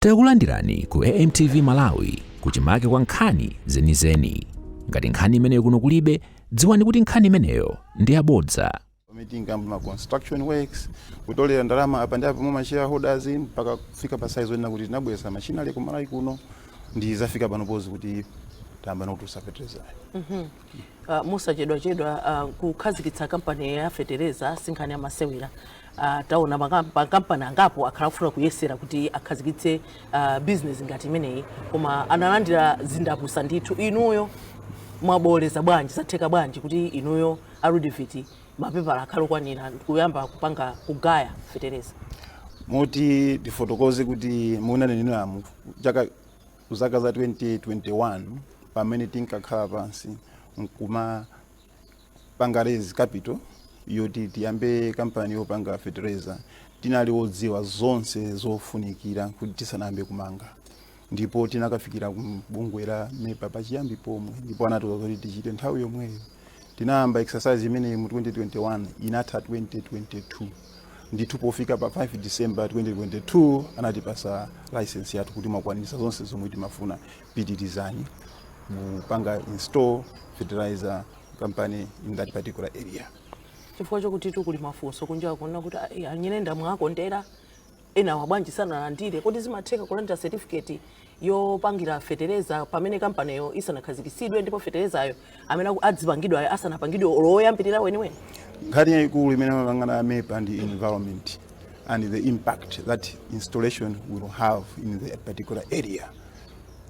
Takulandirani ku AMTV Malawi, kuchimake kwa nkhani zenizeni. Ngati nkhani imeneyo kuno kulibe, dziwani kuti nkhani imeneyo ndi yabodza. Meeting ma construction works, kutolera ndalama apa ndi apo mwa shareholders, mpaka kufika pa size onena kuti tinabweza machinery ku Malawi kuno, ndi zafika pano pozi kuti tayamba nokutulutsa fertilizer. Musachedwachedwa, kukhazikitsa kampani ya fetereza si nkhani ya masewera. Taona makampani angapo akhala akufuna kuyesera kuti akhazikitse business ngati imeneyi, koma analandira zindapusa ndithu. Inuyo mwaboleza bwanji? Zatheka bwanji kuti inuyo a Rudivit mapepala akhale okwanira kuyamba kupanga, kugaya fetereza? Moti tifotokoze kuti munaneneramu chaka, zaka za 2021, pamene tinkakhala pansi nkuma panga raise capital yoti tiyambe kampani yopanga fertilizer, tinali wodziwa zonse zofunikira kuti tisanayambe kumanga, ndipo tinakafikira bungwe la MEPA pachiyambi pomwe, ndipo anatiuza kuti tichite nthawi yomweyo. Tinayamba exercise imeneyi mu 2021, inatha 2022 ndithu. Pofika pa 5 December 2022 anatipasa license yathu kuti mwakwanisa zonse zomwe timafuna, pitirizani mupanga install fertilizer company in that particular area. Chifukwa chokuti kuli mafunso kunja kuona kuti "Ai, anyerenda mwakondera ena wabwanji sanalandire? Kodi zimatheka kulandira certificate yopangira fetereza pamene kampaniyo isanakhazikitsidwe, ndipo feterezayo amene adzipangidwayo asanapangidwe loyambirira weniweni?" Nkhani yayikulu imene amapangana a MEPA ndi environment and the impact that installation will have in the particular area.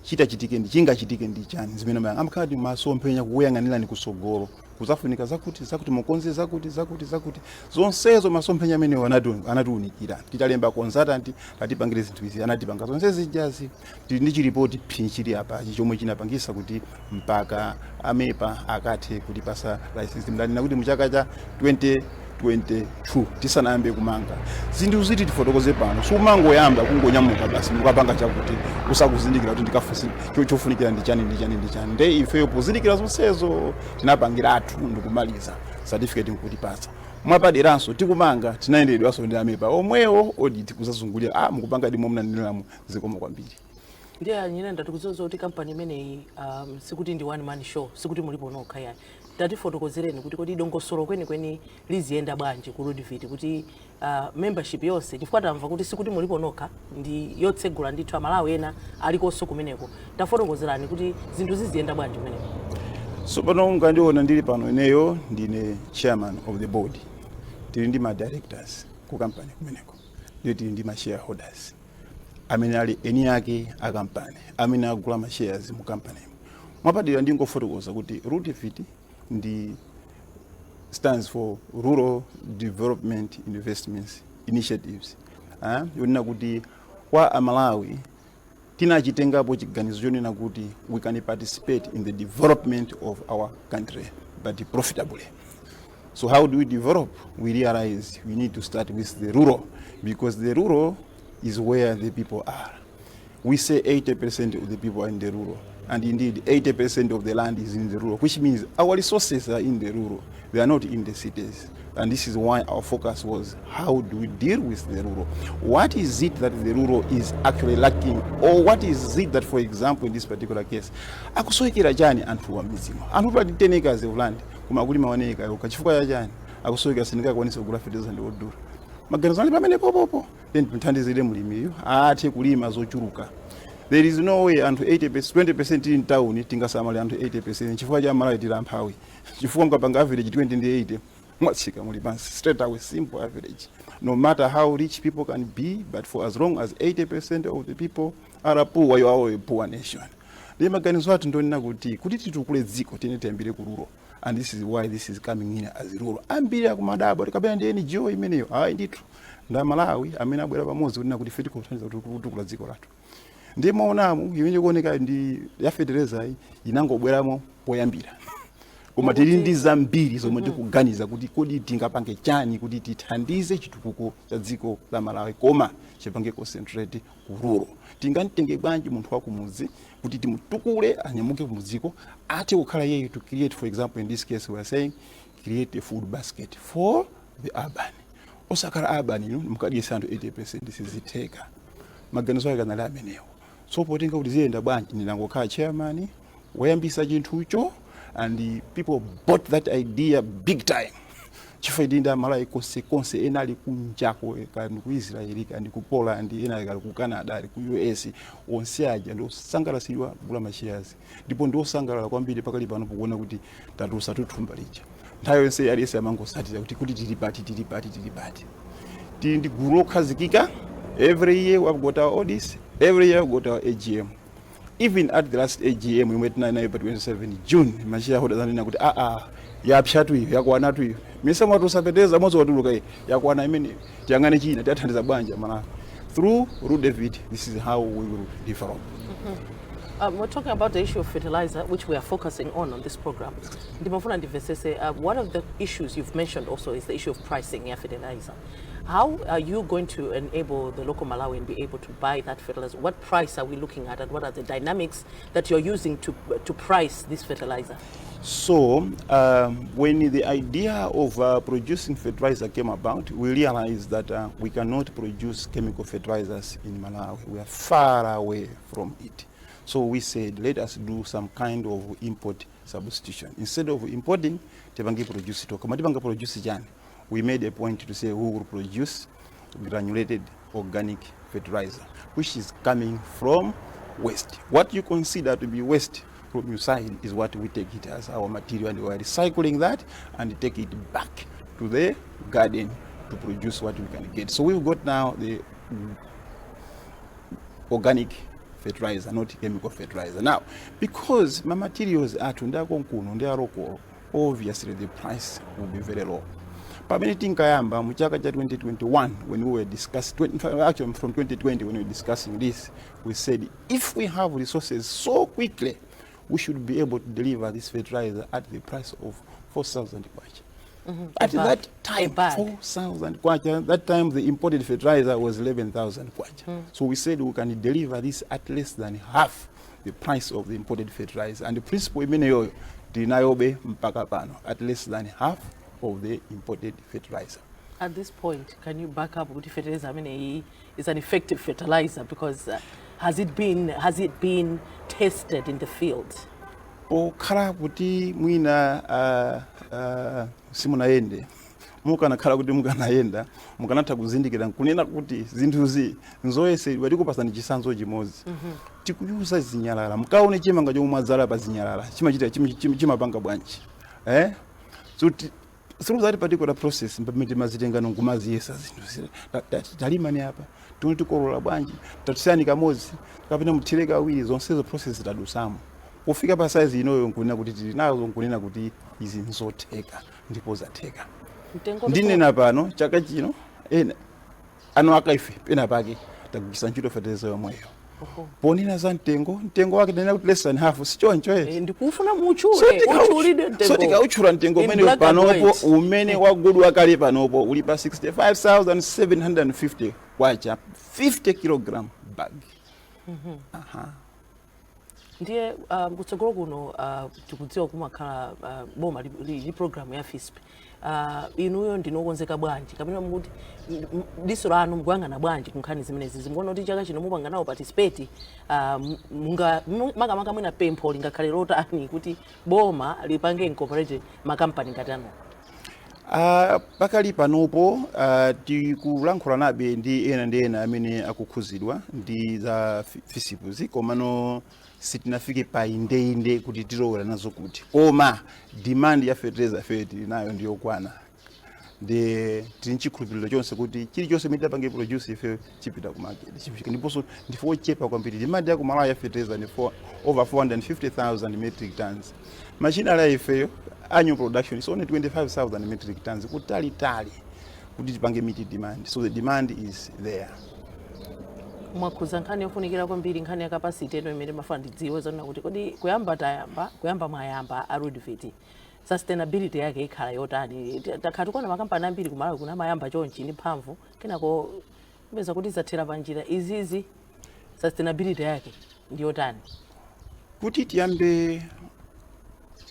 Chitachitike ndi chingachitike ndi chani, zimene amakhala ndi masomphenya kukuyang'anirani kusogolo, kuzafunika zakuti zakuti, mukonze zakuti zakuti zakuti, zonsezo masomphenya amenewo anatiunikira. Titalemba consultant, tatipangire zinthu izi, anatipanga zonse zijazi. Tili ndi chiripoti phi chili apachi chomwe chinapangisa kuti mpaka a MEPA akathe kutipasa license. Mdanena kuti muchaka cha 2022 tisanayambe kumanga zinthu ziti tifotokoze pano, sumangoyamba kungonyamuka basi mukapanga chakuti usakuzindikira kuti ndikafusi chofunikira ndi chani, ndi chani, ndi chani. Nde ifeyo pozindikira zonsezo tinapangiratu ndikumaliza, certificate nkutipatsa. Mwapaderanso tikumanga tinayendedwanso ndi a MEPA omwewo, audit kuzazungulira, ah, mukupanga dimwe munaneneramu, zikomo kwambiri. Ndiye anyerenda, tikudziwa kuti kampani imeneyi sikuti ndi one man show, sikuti mulipo nokha yayi. Tatifotokozereni kuti kodi dongosolo kwenikweni liziyenda bwanji ku Rudivit, kuti membership yonse, chifukwa tamva kuti sikuti mulipo nokha, ndi yotsegula ndithu, Amalawi ena alikonso kumeneko. Tafotokozerani kuti zinthu ziziyenda bwanji kumeneko. So pano ngandiona ndili pano ineyo ndine chairman of the board. Tili ndi ma directors ku company kumeneko, ndiye tili ndi ma shareholders amene ali eni ake a company, amene agula ma shares mu company. Mwapadera ndingofotokoza kuti Rudivit ndi stands for Rural Development Investments Initiatives, ah, yonena kuti kwa Amalawi tinachitengapo chiganizo chonena kuti we can participate in the development of our country, but profitably. So how do we develop? We realize we need to start with the rural, because the rural is where the people are. We say 80% of the people are in the rural, and indeed 80% of the land is in the rural, which means our resources are in the rural. They are not in the cities. And this is why our focus was, how do we deal with the rural? What is it that the rural is actually lacking? Or what is it that, for example, in this particular case, akusowekera chani anthu wa midzimu? Anthu pali 10 acres of land, koma akulima 1 acre yokha. Chifukwa cha chani? Akusowekera, sindingakwanisa kugula fertilizer, ndi odula. Maganizo ali pamene popopo, then timthandizire mlimiyo athe kulima zochuluka. There is no way anthu 80, 20% in town tingasamale anthu 80%, chifukwa cha Malawi tili amphawi, chifukwa mukapanga average 20 ndi 80, mwatsika muli pansi straight away, simple average. No matter how rich people can be, but for as long as 80% of the people are poor, you are a poor nation. Ndiye maganizo athu ndionena kuti titukule dziko tine tiyambire ku rural, and this is why this is coming in as rural. Ambiri akumadabwa tikapena ndi NGO imeneyo. Ayi ndithu, nda Malawi amene abwera pamodzi kunena kuti ife tikuthandiza kutukula dziko lathu. Ndiye maonamu imene ikuoneka ndi ya fertilizer iyi, inangobweramo poyambira, koma tili ndi zambiri zomwe tikuganiza kuti kodi tingapange chani kuti tithandize chitukuko cha dziko la Malawi, koma chipange concentrate ku rural. Tingamtenge bwanji munthu wa kumudzi kuti timutukule, anyamuke kumudziko, athe kukhala yeyo to create, for example, in this case we are saying create a food basket for the urban, osakhala urban ino mukadyesa anthu 80%, sizitheka. Maganizo ake anali amenewo. So potenga kuti ziyenda bwanji, ndinangokhala chairman woyambisa chinthucho, and the people bought that idea big time, chifukwa ndi Amalawi konsekonse, ena ali kunjako, kandi ku Israeli, kandi ku Poland, ena ali ku Canada, ali ku US, onse aja ndi osangalasidwa kugula mashares, ndipo ndi osangalala kwambiri pakali pano pokuona kuti tatulutsa thumba lija. Nthawi yonse aliyense amangosatira kuti tili pati, tili pati, tili pati. Tili ndi gulu lokhazikika. Every year we have got our audits, every year we got our AGM. Even at the last AGM yomwe tinali nayo pa 27 June, mashareholders anena kuti, "Aa, yapsatu iyo, yakwanatu iyo, mise mwatulutsa mwezi watuluka iyi, yakwana imene, tiyang'ane china, tiyathandiza bwanji Amalawi through Rudevit. This is how we will develop." We're talking about the issue of fertilizer, which we are focusing on this program. Ndimafuna ndimvetsetse, one of the issues you've mentioned also is the issue of pricing ya fertilizer. How are you going to enable the local Malawian be able to buy that fertilizer? What price are we looking at, and what are the dynamics that you're using to price this fertilizer? So, when the idea of producing fertilizer came about, we realized that we cannot produce chemical fertilizers in Malawi. We are far away from it. So we said, let us do some kind of import substitution. Instead of importing, tipange produce it. Koma tipanga produce chani? We made a point to say we will produce granulated organic fertilizer, which is coming from waste. What you consider to be waste from your side is what we take it as our material, and we are recycling that and take it back to the garden to produce what we can get. So we've got now the organic fertilizer, not chemical fertilizer. Now, because my materials athu ndi akonkuno, ndi a local, obviously the price will be very low. Pamene tinkayamba mu chaka cha 2021, when we were discussing, actually from 2020 when we were discussing this, we said if we have resources so quickly, we should be able to deliver this fertilizer at the price of 4,000 kwacha. At A bag. That A time, bag. 4,000 kwacha. That time the imported fertilizer was 11,000 kwacha. So we said we can deliver this at less than half the price of the imported fertilizer. And the principle imeneyoyo tinayobe mpaka pano, at less than half of the imported fertilizer. At this point, can you back up kuti fertilizer ameneyi is an effective fertilizer? Because has it been tested in the field? Pokhala kuti mwina simunayende, mukanakhala kuti mukanayenda, mukanatha kuzindikira nkunena kuti zinthuzi nzoyesedwa. Tikupasani chitsanzo chimodzi. Tikuyuza zinyalala. Mukaone chimanga chomwe mwadzala pa zinyalala chimachita chimapanga bwanji, eh? So through that particular process, pamene timazitenga nkumaziyesa zinthu, talimani apa, tione tikolola bwanji, tatisiyani kamodzi kapena muthire kawiri, zonsezo process tadusamo kufika pa size inoyo, nkunena kuti tili nazo, nkunena kuti izi nzotheka ndipo zatheka. Mtengo? Ndinena pano, chaka chino ena ano akaife pena pake tagwiritsa ntchito fertilizer yomweyo. Ponena za mtengo, mtengo wake tinena kuti less than half, sichoncho eti? Eh, ndikufuna muchule, uchulide mtengo. So tikauchula mtengo In umene black and panopo white. Umene wagudwa kale panopo uli pa 65,750 kwacha, 50 kilogram bag. Aha. Ndiye kutsogolo kuno tikudziwa kumakhala boma li program ya FISP. Inuyo ndinokonzeka bwanji, kapena mukuti diso lanu mukuyang'ana bwanji kunkhani zimenezi? Zikuona kuti chaka chino mupanga nawo participate, makamaka mwina pempho lingakhale lotani kuti boma lipange incorporate makampani ngati ano? Pakali panopo tikulankhula nabe ndi ena ndi ena amene akukhuzidwa ndi za FISPzi, komano sitinafike pa indeinde kuti tilowera nazo kuti, koma demand ya fertilizer ife tili nayo ndiyokwana, ndi tili nchikhulupiriro chonse kuti chilichonse imene tipange produce ife chipita ku market, chifika. Ndiponso ndife ochepa kwambiri. Demand ya ku Malawi ya fertilizer ndi over 450,000 metric tons. Machinery ifeyo annual production is only 25,000 metric tons, kutalitali kuti tipange meet demand. So the demand is there. Mwakhuza nkhani yofunikira kwambiri, nkhani ya capacity eno imene mafuna ndidziwe zonena kuti kodi kuyamba tayamba, kuyamba mwayamba a Rudevit, sustainability yake ikhala yotani? Takhala tikuona makampani ambiri kumalawi kuna amayamba chonchi ndi mphamvu, kenako kupeza kuti zathera panjira. Izizi sustainability yake ndi yotani? Kuti tiyambe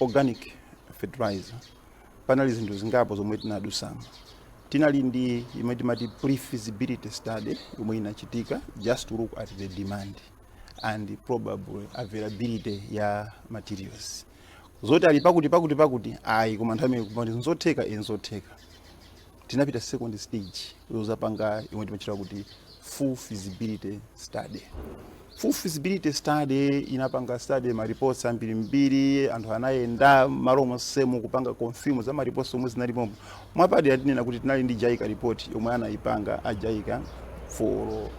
organic fertilizer, panali zinthu zingapo zomwe tinadusamo. Tinali ndi imwe timati pre-feasibility study yomwe inachitika just to look at the demand and probable availability ya materials. Zoti ali pakuti pakuti pakuti, ayi, koma nthawi imene kumati nzotheka, nzotheka. Tinapita second stage yozapanga yomwe timachita kuti full feasibility study. Full feasibility study inapanga study ma reports ambirimbiri. Anthu anayenda malo monsemu kupanga confirm za ma reports omwe zinalimo. Mwapadera tinena kuti tinali ndi JICA report yomwe anayipanga a JICA for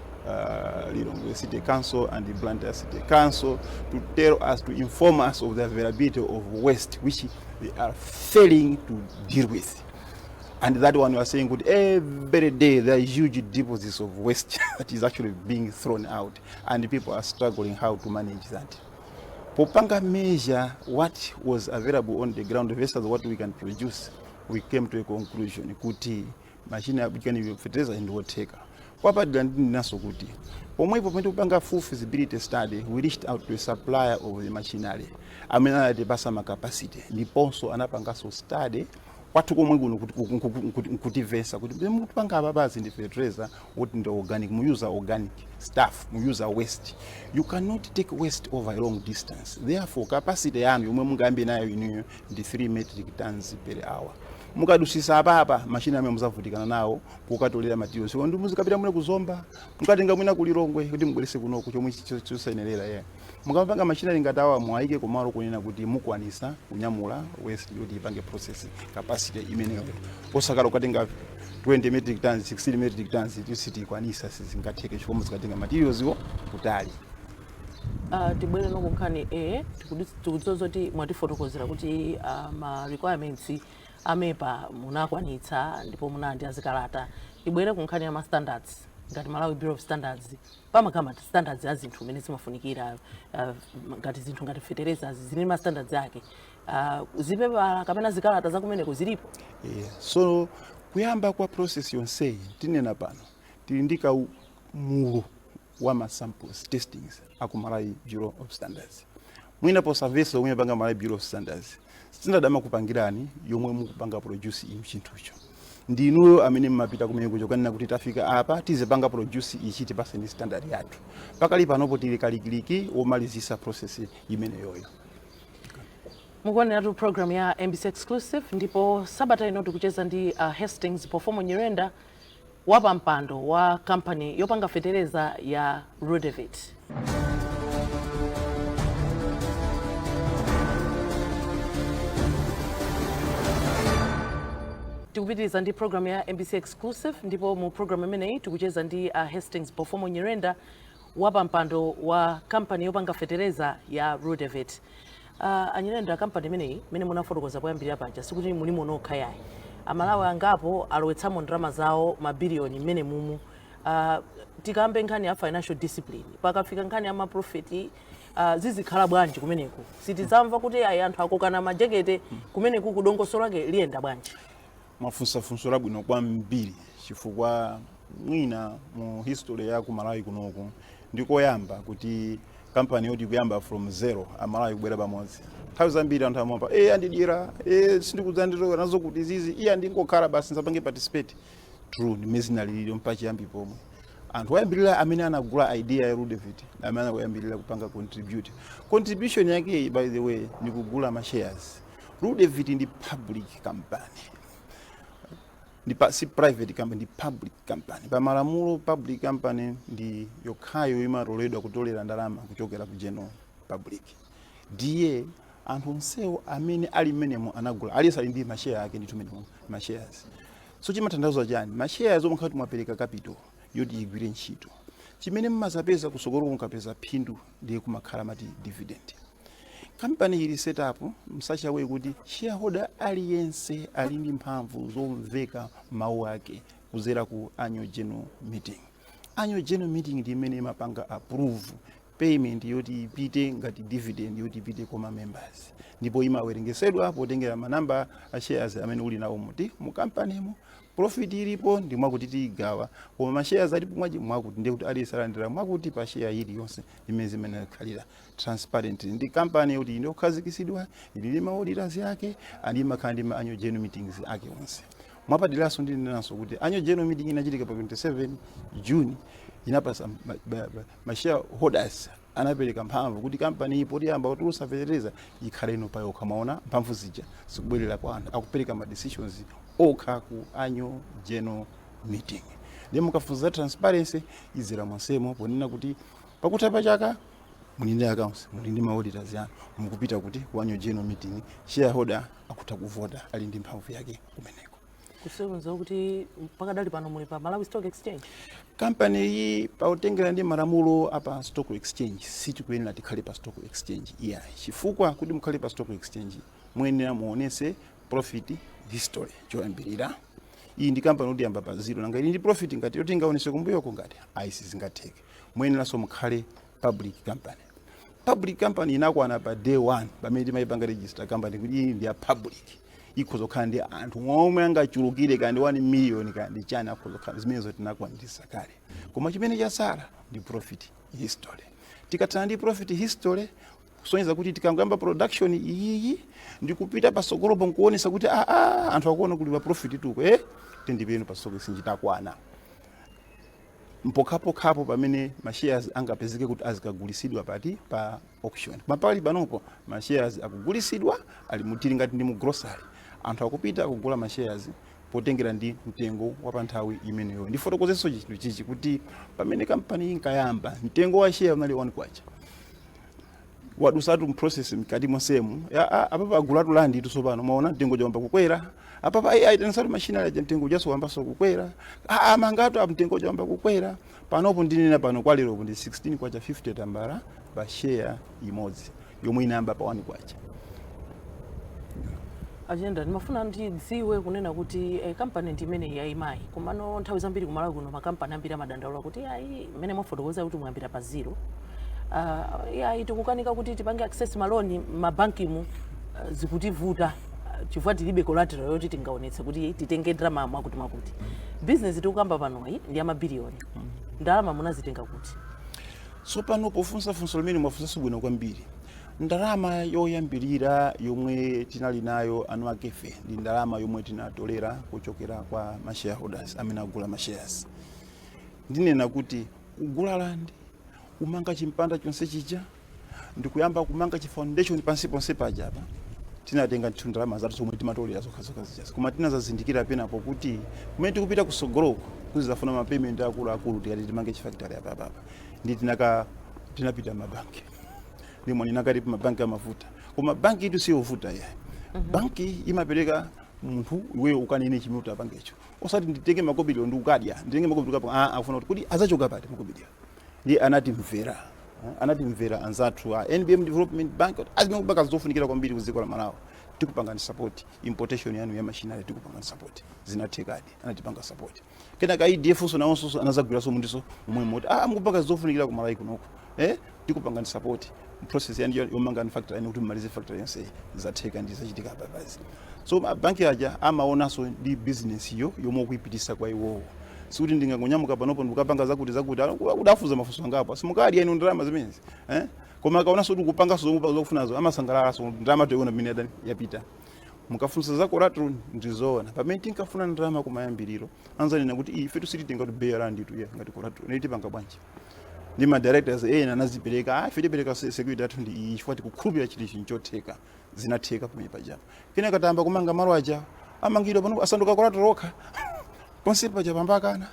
Lilongwe City Council and the Blantyre City Council to tell us, to inform us of the availability of waste which they are failing to deal with. And that one, we are saying good, every day there are huge deposits of waste that is actually being thrown out, and people are struggling how to manage that. Popanga measure what was available on the ground versus what we can produce, we came to a conclusion kuti machine abikani fertilizer ndiwotheka. Kwapadira ndinaso kuti pomwepo pamene kupanga full feasibility study, we reached out to a supplier of the machinery amene anatipasa ma capacity, ndiponso anapanganso study kwathu komwe kuno nkutimvesa kuti mukupanga apa basi ndi fertilizer kuti ndi organic, muyuza organic stuff, muyuza waste. You cannot take waste over a long distance. Therefore, capacity yanu yomwe mungayambe nayo inuyo ndi 3 metric tons per hour. Mukadusisa apapa, machine amene muzavutikana nawo kukatolera materials ndi muzikapita mwina kuzomba, mukatenga mwina kulilongwe kuti mubwerese kunoko, chomwe chosayenerera. Yeah, mukamapanga machine ngati awa, mwayike kumalo kunena kuti mukwanisa kunyamula waste yoti ipange process capacity imeneyo, osakala ukatenga 20 metric tons, 16 metric tons, sitikwanisa, sizingatheke chifukwa muzikatenga materials wo kutali. Tibwere noko nkhani a tikudziwa zoti mwatifotokozera kuti ma requirements a MEPA munakwanitsa ndipo munandi azikalata. Tibwere ku nkhani ya ma standards. Ngati Malawi Bureau of Standards, pamakhala ma standards a zinthu mmene zimafunikira, ngati zinthu ngati fertilizers zili ma standards ake. Zipepala kapena zikalata zakumeneko zilipo? Yeah. So kuyamba kwa process yonseyi, tinena pano tili ndi kaumulu wa ma samples testings aku Malawi Bureau of Standards. Mwina posamvesa omwe panga Malawi Bureau of Standards, standard amakupangirani yomwe mukupanga produce inu chinthucho ndinuyo amene mmapita kumene kucho kanena kuti tafika apa, tizipanga produce ichi, tipase ndi standard yathu. Pakali panopo tili kalikiliki womalizisa process imeneyoyo. Mukuoneratu program ya MBC Exclusive, ndipo sabata ino tikucheza ndi Hastings Pofomo Nyirenda, wapampando wa kampani yopanga fetereza ya Rudevit. Tikupitiriza ndi program ya MBC Exclusive, ndipo mu program imeneyi tikucheza ndi Hastings Pofomo Nyirenda, wapampando wa kampani yopanga fetereza ya Rudevit. Anyirenda, kampani imeneyi imene munafotokoza poyambirira paja, sikuti mulimo nokha yayi, Amalawi angapo alowetsamo ndalama zawo mabiliyoni mmene mumu. Tikambe nkhani ya financial discipline. Pakafika nkhani ya ma profit, zizikhala bwanji kumeneku? Sitidzamva kuti ayi, anthu akokana majekete kumeneku? Kudongosolo lake liyenda bwanji? Mwafunsa funso labwino kwambiri, chifukwa mwina mu history ya ku Malawi kunoku ndikoyamba kuti kampani yoti kuyamba from zero, Amalawi kubwera pamodzi. Nthawi zambiri anthu amapa andidyera, sindikudzanditoka nazo kuti zizi iye andingokhala basi, nsapange participate. True, ndimene zinaliliro mpachiyambi pomwe anthu oyambirira amene anagula idea ya Rudevit, amene anakuyambirira kupanga contribute. Contribution yake, by the way, ni kugula ma shares. Rudevit ndi public company, ndi si private company, ndi public company. Pamalamulo, public company ndi yokhayo imaloledwa kutolera ndalama kuchokera ku general public. Ndiye anthu onsewo amene ali mmenemo anagula, aliyense ali ndi ma share ake ndithu menemo, ma shares. So chimatanthauza chani? Ma shares omwe kuti mwapereka capital yoti igwire ntchito, chimene mmazapeza kusokolo mukapeza phindu ndiye kumakhala mati dividend. Kampani ili set up m'such a way kuti shareholder aliyense ali ndi mphamvu zomveka mawu ake kuzera ku annual general meeting. Annual general meeting ndi imene imapanga approve payment yoti ipite ngati dividend, yoti ipite kwa members, ndipo imawerengesedwa potengera manamba a shares amene uli nawo muti mu kampanimo. Profit ilipo ndi mwakuti tiyigawa, koma ma shares alipo mwaji mwakuti, ndiye kuti aliyense alandira mwakuti pa share iliyonse. Imene zimene khalira transparent. Ndi kampani yoti ndiokhazikitsidwa, ili ndi ma auditors ake, and imakhala ndi ma annual general meetings ake onse. Mwapaderaso ndinenanso kuti annual general meeting inachitika pa 27 June, inapasa ma shareholders, anapereka mphamvu kuti kampani iyi potiyamba kutulutsa fetereza ikhale ino payokha. Maona mphamvu zija zikubwerera kwa anthu, akupereka ma decisions okha ku annual general meeting. Ndiye mukafunsa za transparency, izera monsemo ponena kuti pakutha pa chaka muli ndi accounts, muli ndi ma auditors yanu, mukupita kuti ku annual general meeting, shareholder akutha kuvota, ali ndi mphamvu yake kumeneko. Kusonyeza kuti pakadali pano muli pa Malawi Stock Exchange? Kampani iyi, pautengera ndi malamulo apa stock exchange, sitikuyenera tikhale pa stock exchange iyayi, chifukwa kuti mukhale pa stock exchange muyenera muonese profit history choyambirira. Iyi ndi kampani kuti yamba pa zero, nanga ili ndi profit ngati yoti ingaonese kumbuyoko? Ngati ayi, sizingatheke. Muyeneranso mukhale public company. Public company inakwana pa day one pamene timayipanga register company kuti iyi ndi ya public, ikhoza kukhala ndi anthu omwe angachulukire kandi 1 million kandi chani, akhoza kukhala. Zimenezo tinakwanirisa kale, koma chimene chasala ndi profit history. Tikatsala ndi profit history kusonyeza kuti tikangoyamba production iyiyi ndikupita pasogolopo nkuonesa kuti aa, anthu akuona kuti pa profit tuko, tendipeno pa stock exchange takwana. Mpokhapokhapo pamene ma shares angapezeke kuti azikagulisidwa pati? Pa auction. Koma pali panopo ma shares akugulisidwa ali mutili ngati ndi mu grocery, anthu akupita akugula ma shares potengera ndi mtengo wa pa nthawi imeneyo. Ndifotokozenso chinthu chichi kuti pamene kampani inkayamba, mtengo wa share unali 1 kwacha. Wadusatu m'process mkati monsemu, apapa agulatu land tsopano, maona mtengo jawamba kukwera. Apapa ayi aitanisatu machinery aja, mtengo jaso wambaso kukwera. Mangatu mtengo jawamba kukwera. Panopo ndinena pano, kwa lero ndi 16 kwacha 50 tambala pa share imodzi yomwe inayamba pa 1 kwacha. Agenda, ndimafuna ndidziwe kunena kuti kampani ndi imene yayimayi, komano nthawi zambiri kumalawi kuno makampani ambiri amadandaula kuti ayi, mmene mwafotokoza kuti muyambira pa zero, yayi, tikukanika kuti tipange access ma loan mabankimu, zikutivuta, chifukwa tilibe collateral yoti tingaonetse kuti titenge ndalama mwakuti mwakuti. Business tikukamba panoyi ndi ya mabiliyoni. Ndalama munazitenga kuti? Tsopano pofunsa funso limene mwafunsanso bwino kwambiri, ndalama yoyambirira yomwe tinali nayo anu akefe ndi ndalama yomwe tinatolera kuchokera kwa ma shareholders amene agula ma shares. Ndinena kuti kugula land, kumanga chimpanda chonse chija, ndikuyamba kumanga chi foundation pansi ponse paja apa, tinatenga nthu ndalama zathu zomwe timatolera zokhazokha zijazi. Koma tinazazindikira penapo kuti kumene tikupita kusogoloko kuzafuna ma payment akuluakulu tikati timange chi factory apapapa. Ndi tinapita mabanki, ndimwe ninakati mabanki amavuta, koma banki itu siyovuta yayi. Banki imapereka munthu iweyo ukanene chimene utapangecho, osati nditenge makobiri ndi ukadya, nditenge makobiri ukapa. Ah, akufuna kuti azachoka pati makobiri. Ndi anatimvera, anatimvera anzathu a NBM Development Bank kuti azimene kubaka zofunikira kwambiri ku dziko la Malawi, tikupangani support importation yanu ya machinery, tikupangani support. Zinathekadi, anatipanga support. Kenaka EDF so nawonso anazagwiranso mundiso momwe moti mukupanga zofunikira ku Malawi kunoko, tikupangani support process yani yomanga ni factory yani kuti mmalize factory yonse. Zatheka ndi zachitika papazi. So mabanki aja amaonanso ndi business iyo yomwe ukuyipitisa kwa iwowo. Sikuti ndingangonyamuka panopo ndikukapanga zakuti zakuti, udafuza mafunso angapo, simukadya inu ndalama zimenezi, eh? Koma akaonanso kuti ukupanganso zomwe zokufunazo, amasangalalaso, ndalama toiona mmene yadani yapita. Mukafunsa za collateral, ndizoona, pamene tinkafuna ndalama kumayambiriro anzanena kuti ife tusititenga kuti beya land itu ya ngati collateral, neti tipanga bwanji? Ndi ma directors ena anazipereka, ife tipereka security athu ndi iyi chifukwa tikukhulupirira chinthu ichi nchotheka. Zinatheka pamene pajapo. Kenaka tayamba kumanga, malo aja amangidwa, pano asanduka collateral okha. Ponse paja pambakana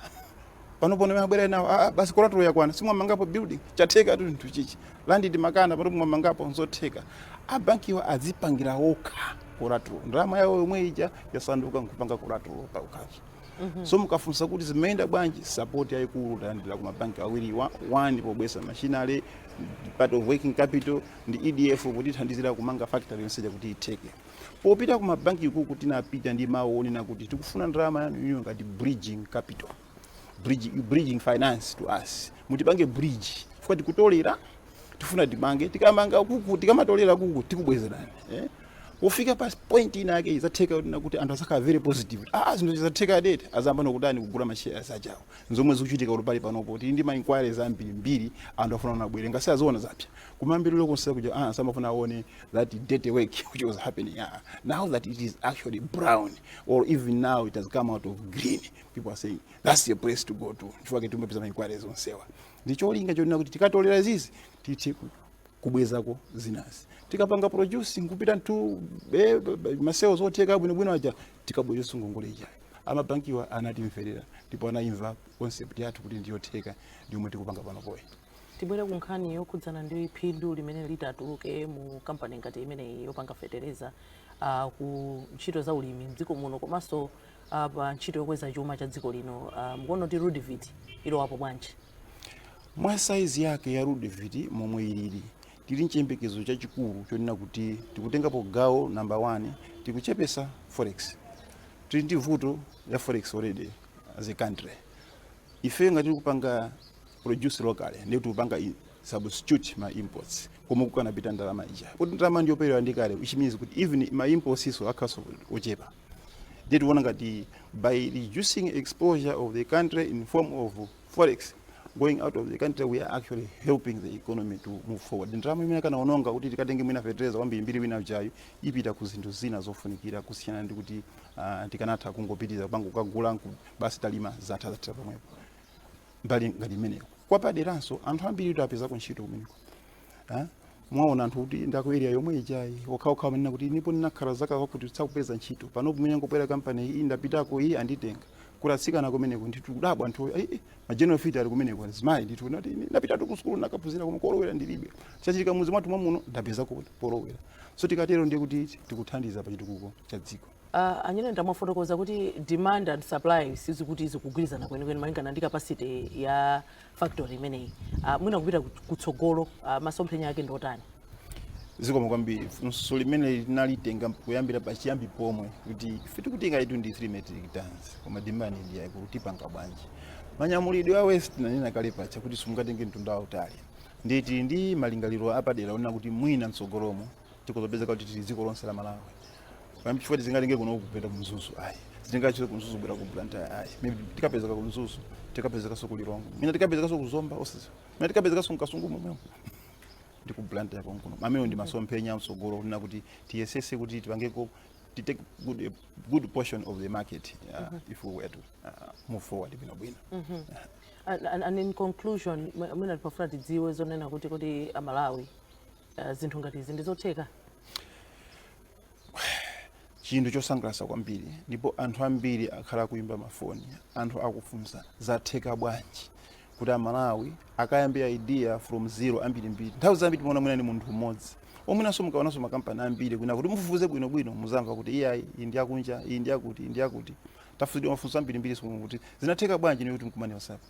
pano pano abwera nawo, basi collateral yakwana, simwamangapo building, chatheka tu chinthu chichi. Land timakana, pano mwamangapo, nzotheka. Abankiwa adzipangira okha collateral, ndalama yawo yomwe ija yasanduka nkupanga collateral paukhazo. So mukafunsa kuti zimayenda bwanji, support yayikulu talandira ku mabanki awiriwa: one pobwesa machinery, part of working capital, ndi EDF kutithandizira kumanga factory yonse kuti itheke. Popita ku mabanki ikuku, tinapita ndi mawu onena kuti tikufuna ndalama yanu iyo ngati bridging capital, bridging finance to us, mutipange bridge chifukwa tikutolera, tifuna timange, tikamanga kuku, tikamatolera kuku tikubwezerani, eh? Pofika pa point ina yake izatheka kuti kuti anthu asakhala very positive, ah, zinthu zizatheka date, azamba nokutani, kugula ma shares ajawo. Nzomwe zikuchitika kuti pali panopo tili ndi ma inquiries ambirimbiri, anthu afuna kunabwere ngasi aziona zapya kumambiriro konse kuja, ah, samafuna aone that dirty work which was happening. Ah, now that it is actually brown or even now it has come out of green, people are saying that's the place to go to. Chifukwa timapeza ma inquiries onsewa ndi cholinga chonena kuti tikatolera zizi tithe kubwezako zinazi, tikapanga produce nkupita ntu ma sales otheka bwinobwino aja, tikabwezeso ngongole ijayo. Amabankiwa anatimverera ndipo anaimva concept yathu kuti ndiyotheka, ndiyomwe tikupanga panopoyi. Tibwere ku nkhani yokhudzana ndi phindu limene litatuluke mu kampani ngati imeneyi yopanga fetereza ku ntchito za ulimi mdziko muno, komanso pa ntchito yokweza chuma cha dziko lino. Mukuona kuti Rudivit ilowapo bwanji? Mwa saizi yake ya Rudivit momwe ilili, tili mchiyembekezo chachikulu chonena kuti tikutengapo gawo. Number one, tikuchepesa forex. Tili ndi vuto ya forex already as a country. Ife ngati tikupanga produce locally, ndi tikupanga substitute ma imports komwe kukanapita ndalama ija, kuti ndalama ndiyoperewa ndi kale, which means kuti even ma imports iso akhaso ochepa. Ndiye tikuona ngati by reducing exposure of the country in form of forex going out of the country, we are actually helping the economy to move forward. Ndalama imene akanaononga kuti tikatenge mwina fertilizer wambirimbiri wina ujayu ipita ku zinthu zina zofunikira, kusiyana ndi kuti tikanatha kungopitiriza kupanga kukagula basi, talima, zatha, zathira pomwepo. Mbali ngati imeneyo, kwapaderanso anthu ambiri tapezako ntchito kumeneko. Ah, mwaona anthu kuti ndako area yomwe ijayi okhaokha amanena kuti nipo ndinakhala zaka zakuti sakupeza ntchito, pano kumene ngopwera kampani iyi ndapitako, iyi anditenga kuti atsikana kumeneko. Ndithu kudabwa anthu, ma general fitter ali kumeneko, azimayi ndithu nati ndapitatu ku sukulu, nakaphunzira, koma kolowera ndilibe. Chachitika muzi mwathu mwamuno, ndapezako polowera. So tikatero ndiye kuti tikuthandiza pa chitukuko cha dziko. Anyene ndamwafotokoza kuti demand and supply sizikuti zikugwirizana kwenikweni malingana ndi capacity ya factory imeneyi. Mwina kupita kutsogolo, masomphenya ake ndotani? Zikomo kwambiri. Funso limene linalitenga kuyambira pachiyambi pomwe kuti ife tikutenga itu ndi 3 metric tons, koma demand ndi yaikulu, tipanga bwanji? Manyamulidwe a waste, nanena kale pacha kuti simungatenge mtunda wautali. Nditi ndi malingaliro apadera onena kuti mwina mtsogolomo tikuzopezeka kuti tili dziko lonse la Malawi, pamene chifukwa tizingatenge kuno kupita ku Mzuzu, ayi, zitingachite ku Mzuzu kubwera ku Blantyre, ayi. Maybe tikapezeka ku Mzuzu, tikapezekaso ku Lilongwe, mwina tikapezekaso ku Zomba, osati mwina tikapezekaso mKasungu momwemo ndi ku Blantyre konkuno. Amene ndi masomphenya mtsogolo kunena kuti tiyesese kuti tipangeko to take a good portion of the market if we were to move forward bwinobwino. And in conclusion, mwina tipafuna tidziwe zonena kuti Amalawi, zinthu ngati izi ndizotheka? Chinthu chosangalatsa kwambiri, ndipo anthu ambiri akhala kuimba mafoni, anthu akufunsa zatheka bwanji kuti Amalawi akayambe idea from zero ambirimbiri. Nthawi zambiri timaona mwina ni munthu mmodzi, omwinanso mukaonanso makampani ambiri kwina kuti mufufuze bwinobwino, muzamva kuti iyayi, iyi ndi akunja, iyi ndi akuti, iyi ndi akuti. Tafunsidwa mafunso ambirimbiri kuti zinatheka bwanji ni kuti mkumane WhatsApp.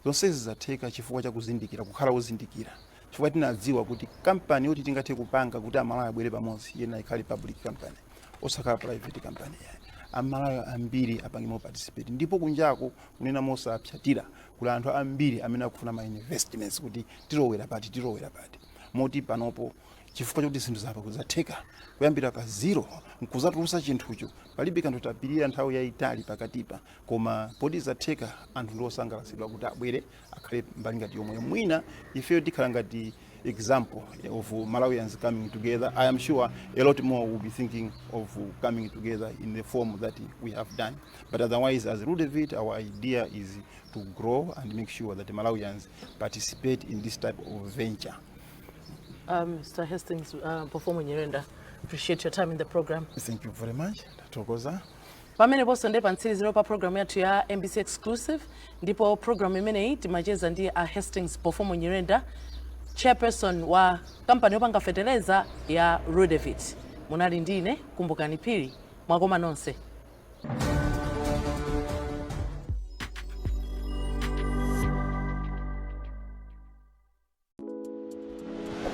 Zonsezi zatheka chifukwa cha kuzindikira, kukhala wozindikira, chifukwa tinadziwa kuti kampani yoti tingathe kupanga kuti Amalawi abwere pamodzi yena ikhale public company, osakhala private company yani. Amalawi ambiri apangemo participate, ndipo kunjako kunena mosapyatira kuli anthu ambiri amene akufuna ma investments kuti tilowera pati, tilowera pati, moti panopo chifukwa chokuti zinthu zapa kuzatheka kuyambira pa zero nkuzatulusa chinthucho, palibe kanthu tapirira nthawi yayitali pakatipa, koma poti zatheka, anthu ndi osangalatsidwa kuti abwere akhale mbali ngati yomwe. Mwina ifeyo tikhala ngati example of Malawians coming together. I am sure a lot more will be thinking of coming together in the form that we have done. But otherwise, as Rudevit, our idea is to grow and make sure that Malawians participate in this type of venture. Mr. Hastings Phofomo Nyirenda, appreciate your time in the program. Thank you very much. Tathokoza. Pamene ponso ndi pa mtsiriziro pa programu yathu ya MBC Exclusive, ndipo programu imeneyi timacheza ndi a Hastings Phofomo Nyirenda, chairperson wa kampani yopanga feteleza ya Rudevit. Munali ndine Kumbukani Phiri. Mwakoma nonse.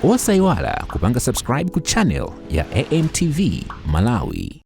Osayiwala kupanga subscribe ku channel ya AMTV Malawi.